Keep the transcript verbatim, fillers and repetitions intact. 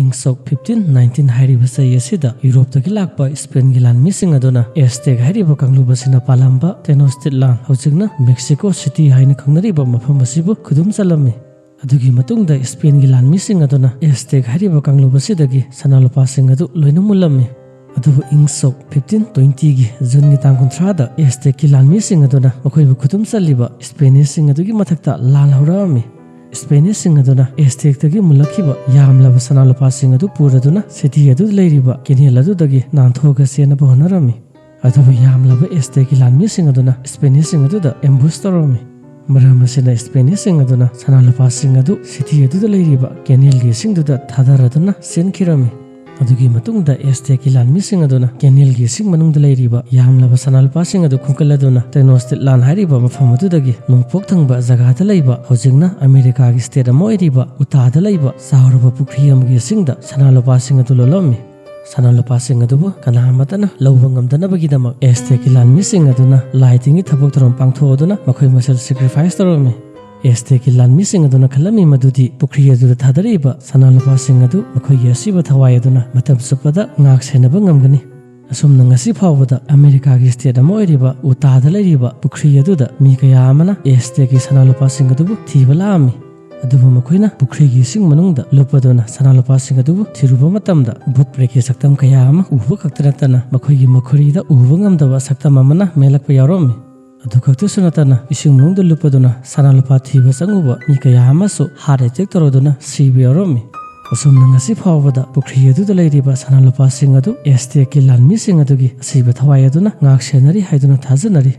ꯏꯪ ꯁꯣꯛ fifteen nineteen ꯍꯥꯏꯔꯤꯕ ꯆꯍꯤ ꯑꯁꯤꯗ ꯌꯨꯔꯣꯞꯇꯒꯤ ꯂꯥꯛꯄ ꯏꯁꯄꯦꯟꯒꯤ ꯂꯥꯟꯃꯤꯁꯤꯡ ꯑꯗꯨꯅ ꯑꯦꯁꯇꯦꯛ ꯍꯥꯏꯔꯤꯕ ꯀꯥꯡꯂꯨꯞ ꯑꯁꯤꯅ ꯄꯥꯜꯂꯝꯕ ꯇꯦꯅꯣꯁꯇꯤꯠꯂꯥꯟ, ꯍꯧꯖꯤꯛꯅ ꯃꯦꯛꯁꯤꯀꯣ ꯁꯤꯇꯤ ꯍꯥꯏꯅ ꯈꯪꯅꯔꯤꯕ ꯃꯐꯝ ꯑꯁꯤꯕꯨ ꯈꯨꯗꯨꯝ ꯆꯜꯂꯝꯃꯤ꯫ ꯑꯗꯨꯒꯤ ꯃꯇꯨꯡꯗ ꯏꯁꯄꯦꯟꯒꯤ ꯂꯥꯟꯃꯤꯁꯤꯡ ꯑꯗꯨꯅ ꯑꯦꯁꯇꯦꯛ ꯍꯥꯏꯔꯤꯕ ꯀꯥꯡꯂꯨꯞ ꯑꯁꯤꯗꯒꯤ ꯁꯅꯥ ꯂꯨꯄꯥꯁꯤꯡ ꯑꯗꯨ ꯂꯣꯏꯅ ꯃꯨꯜꯂꯝꯃꯤ꯫ ꯑꯗꯨꯕꯨ ꯏꯪ ꯁꯣꯛ ꯐꯤꯐꯇꯤꯟ ꯇ꯭ꯋꯦꯟꯇꯤꯒꯤ ꯖꯨꯟꯒꯤ ꯇꯥꯡ ꯀꯨꯟꯊ꯭ꯔꯥꯗ ꯑꯦꯁꯇꯦꯛꯀꯤ ꯂꯥꯟꯃꯤꯁꯤꯡ ꯑꯗꯨꯅ ꯃꯈꯣꯏꯕꯨ ꯈꯨꯗꯨꯝ ꯆꯜꯂꯤꯕ ꯏꯁꯄꯦꯅꯤꯁꯁꯤꯡ ꯑꯗꯨꯒꯤ ꯃꯊꯛꯇ ꯂꯥꯟ ꯍꯧꯔꯛꯑꯝꯃꯤ꯫ ꯏꯁꯄꯦꯅꯤꯁꯁꯤꯡ ꯑꯗꯨꯅ ꯑꯦꯁꯇꯦꯛꯇꯒꯤ ꯃꯨꯜꯂꯛꯈꯤꯕ ꯌꯥꯝꯂꯕ ꯁꯅꯥ ꯂꯨꯄꯥꯁꯤꯡ ꯑꯗꯨ ꯄꯨꯔꯗꯨꯅ ꯁꯤꯇꯤ ꯑꯗꯨꯗ ꯂꯩꯔꯤꯕ ꯀꯦꯅꯦꯜ ꯑꯗꯨꯗꯒꯤ ꯅꯥꯟꯊꯣꯛꯑꯒ ꯆꯦꯟꯅꯕ ꯍꯣꯠꯅꯔꯝꯃꯤ꯫ ꯑꯗꯨꯕꯨ ꯌꯥꯝꯂꯕ ꯑꯦꯁꯇꯦꯛꯀꯤ ꯂꯥꯟꯃꯤꯁꯤꯡ ꯑꯗꯨꯅ ꯏꯁꯄꯦꯅꯤꯁꯁꯤꯡ ꯑꯗꯨꯗ ꯑꯦꯝꯕꯨꯁ ꯇꯧꯔꯝꯃꯤ꯫ ꯃꯔꯝ ꯑꯁꯤꯅ ꯏꯁꯄꯦꯅꯤꯁꯁꯤꯡ ꯑꯗꯨꯅ ꯁꯅꯥ ꯂꯨꯄꯥꯁꯤꯡ ꯑꯗꯨ ꯁꯤꯇꯤ ꯑꯗꯨꯗ ꯂꯩꯔꯤꯕ ꯀꯦꯅꯦꯜꯒꯤ ꯏꯁꯤꯡꯗꯨꯗ ꯊꯥꯗꯔꯗꯨꯅ ꯆꯦꯟꯈꯤꯔꯝꯃꯤ꯫ ꯑꯗꯨꯒꯤ ꯃꯇꯨꯡꯗ ꯑꯦꯁꯇꯦꯛꯀꯤ ꯂꯥꯟꯃꯤꯁꯤꯡ ꯑꯗꯨꯅ ꯀꯦꯅꯦꯜꯒꯤ ꯏꯁꯤꯡ ꯃꯅꯨꯡꯗ ꯂꯩꯔꯤꯕ ꯌꯥꯝꯂꯕ ꯁꯅꯥ ꯂꯨꯄꯥꯁꯤꯡ ꯑꯗꯨ ꯈꯣꯝꯀꯠꯂꯗꯨꯅ ꯇꯦꯅꯣꯁꯇꯤꯠꯂꯥꯟ ꯍꯥꯏꯔꯤꯕ ꯃꯐꯝ ꯑꯗꯨꯗꯒꯤ ꯅꯣꯡꯄꯣꯛ ꯊꯪꯕ ꯖꯒꯥꯗ ꯂꯩꯕ, ꯍꯧꯖꯤꯛꯅ ꯑꯃꯦꯔꯤꯀꯥꯒꯤ ꯁ꯭ꯇꯦꯠ ꯑꯃ ꯑꯣꯏꯔꯤꯕ ꯎꯇꯥꯗ ꯂꯩꯕ ꯆꯥꯎꯔꯕ ꯄꯨꯈ꯭ꯔꯤ ꯑꯃꯒꯤ ꯏꯁꯤꯡꯗ ꯁꯅꯥ ꯂꯨꯄꯥꯁꯤꯡ ꯑꯗꯨ ꯂꯣꯜꯂꯝꯃꯤ꯫ ꯁꯅꯥ ꯂꯨꯄꯥꯁꯤꯡ ꯑꯗꯨꯕꯨ ꯀꯅꯥ ꯑꯃꯠꯇꯅ ꯂꯧꯕ ꯉꯝꯗꯅꯕꯒꯤꯗꯃꯛ ꯑꯦꯁꯇꯦꯛꯀꯤ ꯂꯥꯟꯃꯤꯁꯤꯡ ꯑꯗꯨꯅ ꯂꯥꯏ ꯇꯤꯟꯒꯤ ꯊꯕꯛ ꯊꯧꯔꯝ ꯄꯥꯡꯊꯣꯛꯑꯗꯨꯅ ꯃꯈꯣꯏ ꯃꯁꯦꯜ ꯁꯦꯀ꯭ꯔꯤꯐꯥꯏꯁ ꯇꯧꯔꯝꯃꯤ꯫ ꯑꯦꯁꯇꯦꯛꯀꯤ ꯂꯥꯟꯃꯤꯁꯤꯡ ꯑꯗꯨꯅ ꯈꯜꯂꯝꯃꯤ ꯃꯗꯨꯗꯤ ꯄꯨꯈ꯭ꯔꯤ ꯑꯗꯨꯗ ꯊꯥꯗꯔꯛꯏꯕ ꯁꯅꯥ ꯂꯨꯄꯥꯁꯤꯡ ꯑꯗꯨ ꯃꯈꯣꯏꯒꯤ ꯑꯁꯤꯕ ꯊꯋꯥꯏ ꯑꯗꯨꯅ ꯃꯇꯝ ꯆꯨꯞꯄꯗ ꯉꯥꯛ ꯁꯦꯟꯅꯕ ꯉꯝꯒꯅꯤ꯫ ꯑꯁꯨꯝꯅ ꯉꯁꯤ ꯐꯥꯎꯕꯗ ꯑꯃꯦꯔꯤꯀꯥꯒꯤ ꯁ꯭ꯇꯦꯠ ꯑꯃ ꯑꯣꯏꯔꯤꯕ ꯎꯇꯥꯗ ꯂꯩꯔꯤꯕ ꯄꯨꯈ꯭ꯔꯤ ꯑꯗꯨꯗ ꯃꯤ ꯀꯌꯥ ꯑꯃꯅ ꯑꯦꯁꯇꯦꯛꯀꯤ ꯁꯅꯥ ꯂꯨꯄꯥꯁꯤꯡ ꯑꯗꯨꯕꯨ ꯊꯤꯕ ꯂꯥꯛꯑꯝꯃꯤ꯫ ꯑꯗꯨꯕꯨ ꯃꯈꯣꯏꯅ ꯄꯨꯈ꯭ꯔꯤꯒꯤ ꯏꯁꯤꯡ ꯃꯅꯨꯡꯗ ꯂꯨꯞꯄꯗꯨꯅ ꯁꯅꯥ ꯂꯨꯄꯥꯁꯤꯡ ꯑꯗꯨꯕꯨ ꯊꯤꯔꯨꯕ ꯃꯇꯝꯗ ꯚꯨꯠ ꯄ꯭ꯔꯦꯠꯀꯤ ꯁꯛꯇꯝ ꯀꯌꯥ ꯑꯃ ꯎꯕ ꯈꯛꯇ ꯅꯠꯇꯅ ꯃꯈꯣꯏꯒꯤ ꯃꯈꯨꯔꯤꯗ ꯎꯕ ꯉꯝꯗꯕ ꯁꯛꯇꯝ ꯑꯃꯅ ꯃꯦꯜꯂꯛꯄ ꯌꯥꯎꯔꯝꯃꯤ꯫ ꯑꯗꯨ ꯈꯛꯇꯁꯨ ꯅꯠꯇꯅ ꯏꯁꯤꯡ ꯃꯅꯨꯡꯗ ꯂꯨꯞꯄꯗꯨꯅ ꯁꯅꯥ ꯂꯨꯄꯥ ꯊꯤꯕ ꯆꯪꯉꯨꯕ ꯃꯤ ꯀꯌꯥ ꯑꯃꯁꯨ ꯍꯥꯔꯠ ꯑꯦꯇꯦꯛ ꯇꯧꯔꯗꯨꯅ ꯁꯤꯕ ꯌꯥꯎꯔꯝꯃꯤ꯫ ꯑꯁꯨꯝꯅ ꯉꯁꯤ ꯐꯥꯎꯕꯗ ꯄꯨꯈ꯭ꯔꯤ ꯑꯗꯨꯗ ꯂꯩꯔꯤꯕ ꯁꯅꯥ ꯂꯨꯄꯥꯁꯤꯡ ꯑꯗꯨ ꯑꯦꯁꯇꯦꯛꯀꯤ ꯂꯥꯟꯃꯤꯁꯤꯡ ꯑꯗꯨꯒꯤ ꯑꯁꯤꯕ ꯊꯋꯥꯏ ꯑꯗꯨꯅ ꯉꯥꯛ ꯁꯦꯟꯅꯔꯤ ꯍꯥꯏꯗꯨꯅ ꯊꯥꯖꯅꯔꯤ꯫